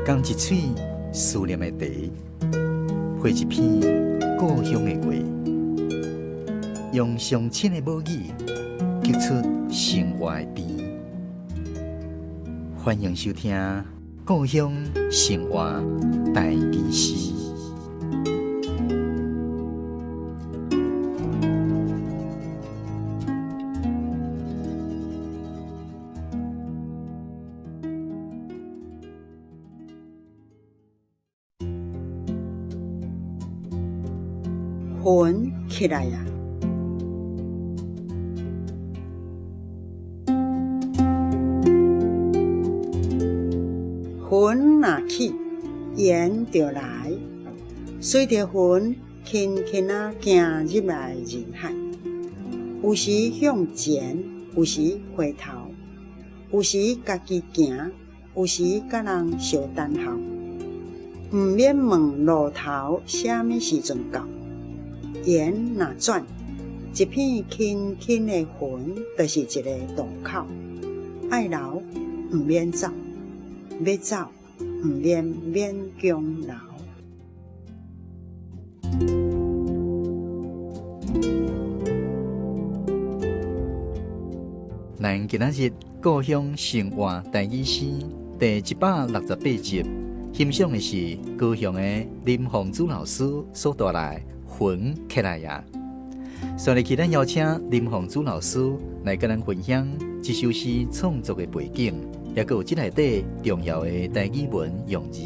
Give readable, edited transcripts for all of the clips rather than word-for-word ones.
仝一喙思念的茶，配一篇故鄉的話，用上親的母語，激出生活的甜。歡迎收聽《故鄉生活台語詩》。雲起來啊！雲若起，緣就來，隨著雲輕輕仔行入來人海，有時向前，有時回頭，有時家己行，有時佮人相等候，毋免問路頭啥物時陣到。緣若轉，一片輕輕的雲，就是一个渡口。愛留，毋免走；欲走，毋免勉強留。咱今仔日故鄉生活台語詩第168集，欣賞的是高雄的林鳳珠老師所帶來的。雲起來啊！所以，咱邀請林鳳珠老師來佮咱分享這首詩創作的背景，也閣有這內底重要的台語文用字。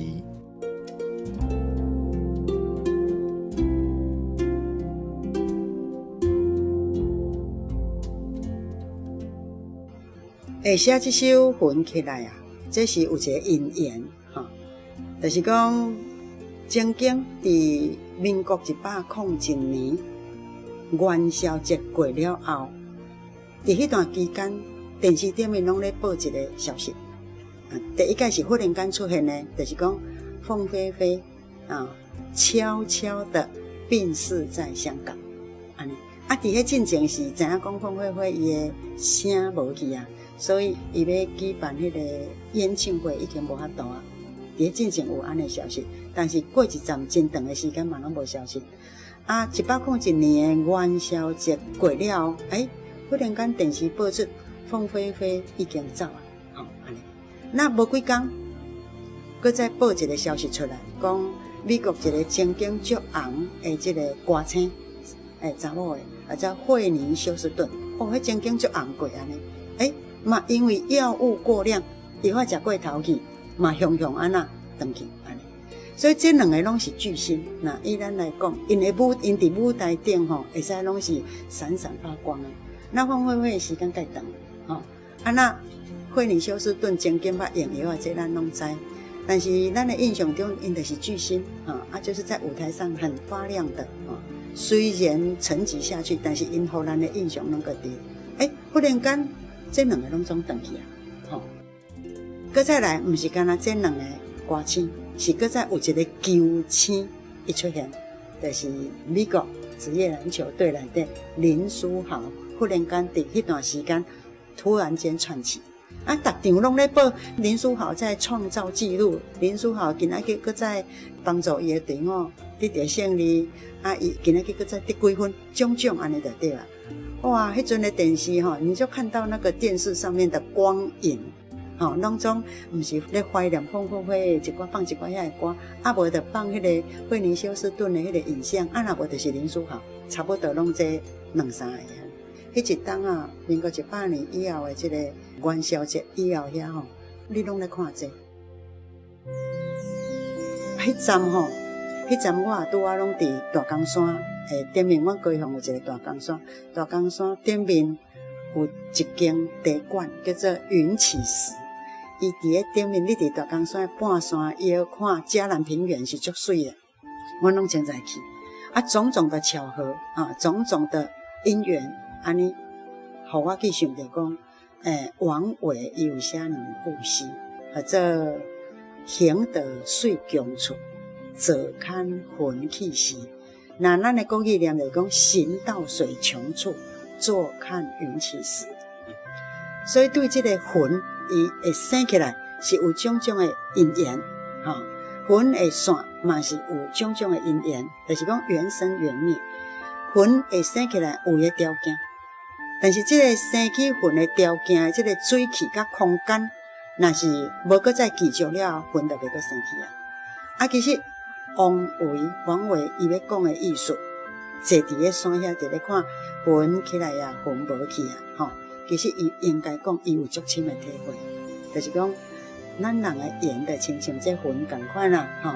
會寫這首《雲起來啊》，這是有一个因緣，吼，就是講曾經佇民國101年元宵節過了後，佇彼段期間，電視頂面攏咧報一个消息。第一擺是忽然間出現的，就是講鳳飛飛啊，悄悄的病逝在香港。按呢，啊，佇彼進前是知影講鳳飛飛伊的聲無去啊，所以伊欲舉辦彼个演唱會已經無法度啊。佇彼進前有按呢消息，但是過一陣真長的時間嘛攏無消息。啊，101年的元宵節過了後，欸，忽然間電視報出鳳飛飛已經走啊，吼，按呢。那無幾工，閣再報一个消息出來，講美國一个曾經足紅的這个歌星，欸，查某的，啊叫惠妮休斯頓，哦，彼曾經足紅過按呢，欸，嘛因為藥物過量，藥仔食過頭去。嘛，雄雄按怎轉去按呢，所以這兩个攏是巨星。若以咱來講，𪜶的舞，𪜶佇舞台頂吼，會使攏是閃閃發光的。那鳳飛飛的時間較長，吼啊那惠妮休斯頓曾經捌用藥仔，這咱攏知。但是咱的印象中，𪜶就是巨星，吼啊，就是在舞台上很發亮的，吼。雖然沉寂下去，但是𪜶予咱的印象攏閣佇。欸，忽然間，這兩个攏總轉去啊，吼。閣再來，毋是干焦這兩个歌星，是閣再有一个球星伊出現，就是美國職業籃球隊內底林書豪，忽然間佇彼段時間突然間竄起，啊，逐場攏咧報林書豪在創造紀錄，林書豪今仔日閣再幫助伊的隊伍得著勝利，啊，伊今仔日閣再得幾分，種種按呢就對啊。哇，彼陣的電視吼，你就看到那個電視上面的光影。吼，攏總毋是咧懷念鳳飛飛的一寡放一寡遐个歌，啊無就放彼个惠妮休斯頓的彼个影像，啊若無就是林書豪，差不多攏這兩三个。彼一冬啊，民國100年以後的這个元宵節以後遐吼，你攏咧看這個。彼站吼，彼站我也拄仔攏佇大岡山的頂面，阮高雄有一个大岡山，大岡山頂面有一間茶館，叫做雲起石。伊佇咧頂面，你佇大岡山的半山腰看嘉南平原是足媠的，阮攏真在去。啊，種種的巧合啊，種種的因緣，按呢，予我去想著講，欸，王維伊有寫兩句詩，號做行到水窮處，坐看雲起時。若咱的國語念就講，行到水窮處，坐看雲起時。所以對這个雲，伊會生起來是有種種的因緣，吼。吼，雲會散嘛是有種種的因緣，就是講緣生緣滅。雲會生起來有伊的條件，但是這個生起雲的條件，這個水氣佮空間，若是無閣再繼續了，雲就袂閣生起啊。啊，其實王維王維伊欲講的意思，坐佇咧山遐佇咧看雲起來啊，雲無去啊，吼。其實伊應該講伊有足深的體會，就是講咱人的緣就親像這雲仝款啦，吼。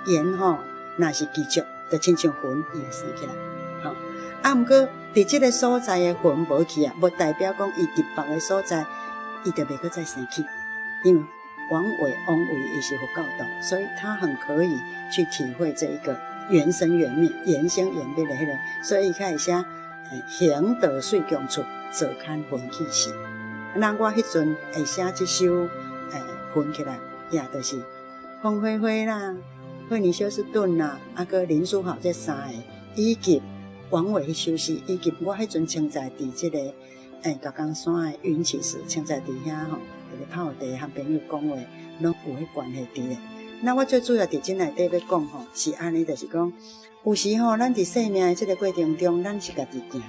緣吼，若是繼續，就親像雲伊會生起來，吼。啊，毋過佇這個所在的雲無去啊，無代表講伊佇別个所在，伊就袂閣再生起，因為王維王維伊是佛教徒，所以他很可以去體會這一個緣生緣滅、緣生緣滅的彼個，所以伊才會寫行到水窮處，坐看雲起時。那我彼陣會寫這首雲起來，也就是馮慧慧啦、惠妮休斯頓啦，啊閣林書豪這三个，以及王維彼首詩，以及我彼陣穿在佇這個莢岡山的雲起時，穿在佇遐吼，佇咧泡茶，和朋友講話，攏有彼關係佇咧。那我最主要佇這內底欲講吼，是按呢，就是講，有時吼，咱佇生命的這個過程中，咱是家己行，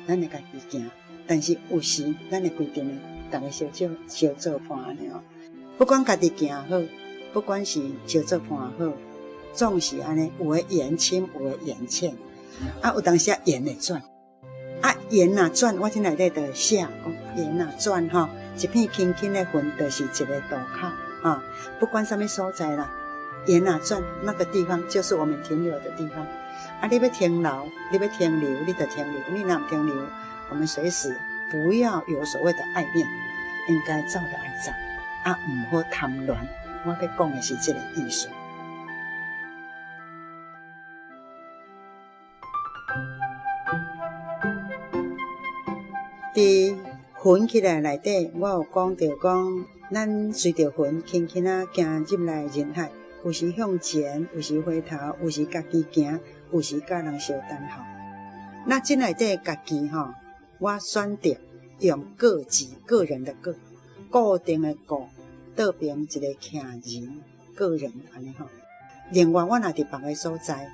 咱會家己行，但是有時咱會規定的，逐个相少相做伴按呢吼。不管家己行好，不管是相做伴好，總是按呢，有的緣深，有的緣淺，啊，有當時啊緣會轉，啊緣若轉，我這內底就寫講緣若轉吼，一片輕輕的雲，就是一个渡口，吼，不管啥物所在啦，緣若轉，那個地方就是我們停留的地方。啊，你欲停留，你欲停留，你就停留；你若毋停留，我們隨時不要有所謂的愛念，應該走就愛走，啊，毋好貪戀。我欲講的是這個意思。佇雲起來內底，我有講著講，咱隨著雲輕輕仔行入來人海，有時向前，有時回頭，有時家己行，有時佮人相等候。那這內底家己吼，我選擇用個字，個人的個，固定的固，倒邊一個徛人，個人按呢吼。另外，我若佇別个所在，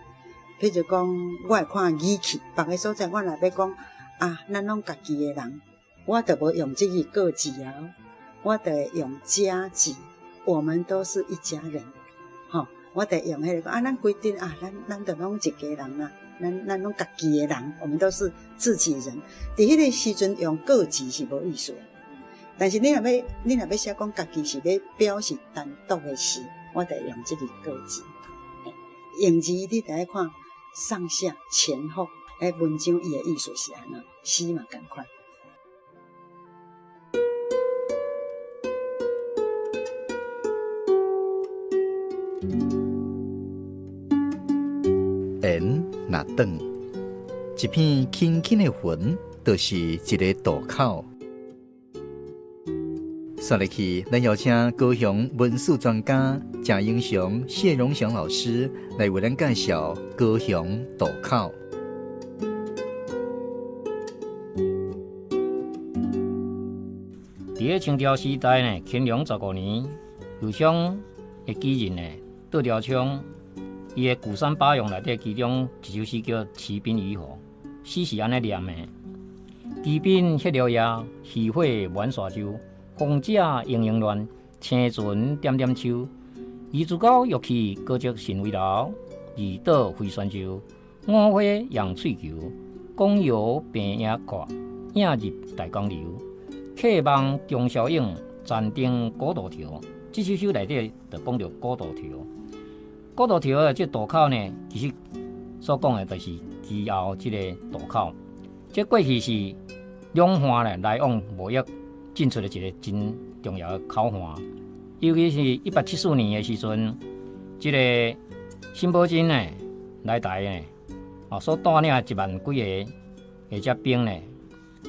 譬如講，我會看語氣，別个所在我若欲講啊，咱攏家己的人，我就無用這个個字啊，我就會用家字，我們都是一家人，吼，我就用彼个講啊，咱規陣啊，咱就攏一家人啦，咱攏家己的人，我們都是自己人。佇彼个時陣用個字是無意思的，但是你若欲，你若欲寫講家己是欲表示單獨的時，我就會用這个個字。用字你得愛看上下前後，文章伊的意思是按怎，詩嘛仝款。緣若轉，一片輕輕的雲，就是一个渡口。煞落去，咱邀請高雄文史專家鄭英雄、謝榮祥老師來為咱介紹高雄渡口。佇咧清朝時代呢，乾隆15年，右昌的舉人呢，杜兆聰，伊的《鼓山八咏》內底其中一首詩叫《旗兵漁火》，詩是按呢念的：旗兵歇了夜，漁火滿沙洲，風者營營亂，青船點點秋。魚子溝玉器高足神威樓，二島飛旋舟，五花揚翠球，光油平影阔，影入大江流。客望中宵影，暂定古渡桥。这首诗内底就讲著古渡桥。古渡桥的这渡口呢，其實所講的就是基澳這個渡口。這過去是兩岸呢來往貿易進出的一個真重要的口岸。尤其是1874年的時陣，這個沈葆楨呢來台呢，所帶領1萬幾个的這兵呢，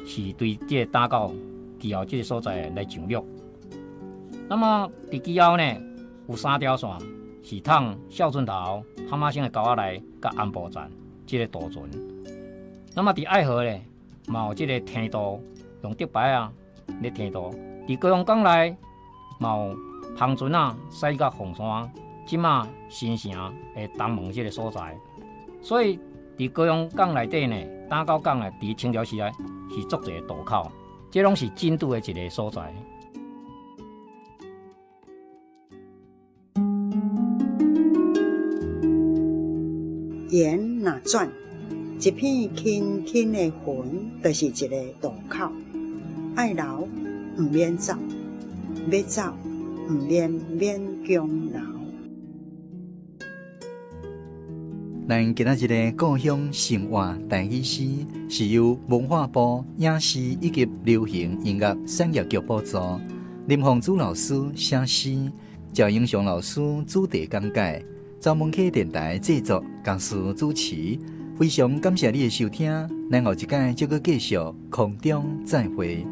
是對這個打到基澳這個所在來上掠。那麼佇基澳呢，有三條線，是通孝順頭、哈馬星的溝仔內，佮安埔站這個渡船。那麼佇愛河呢，嘛有這個艇渡，用竹排仔咧艇渡。佇高雄港內嘛有帆船仔駛到鳳山，這馬新城的東門這个所在。所以佇高雄港內底呢，打狗港呢，佇清朝時代是足濟渡口，這攏是進渡的一个所在。緣若轉，一片輕輕的雲，就是一个渡口。愛留毋免走，欲走毋免勉強留。咱今仔日的故鄉生活台語詩，是由文化部影視以及流行音樂產業局補助，林鳳珠老師寫詩，趙英雄老師主題講解，走門客電台製作，公司主持。非常感謝你的收聽，咱後一擺再閣繼續空中再會。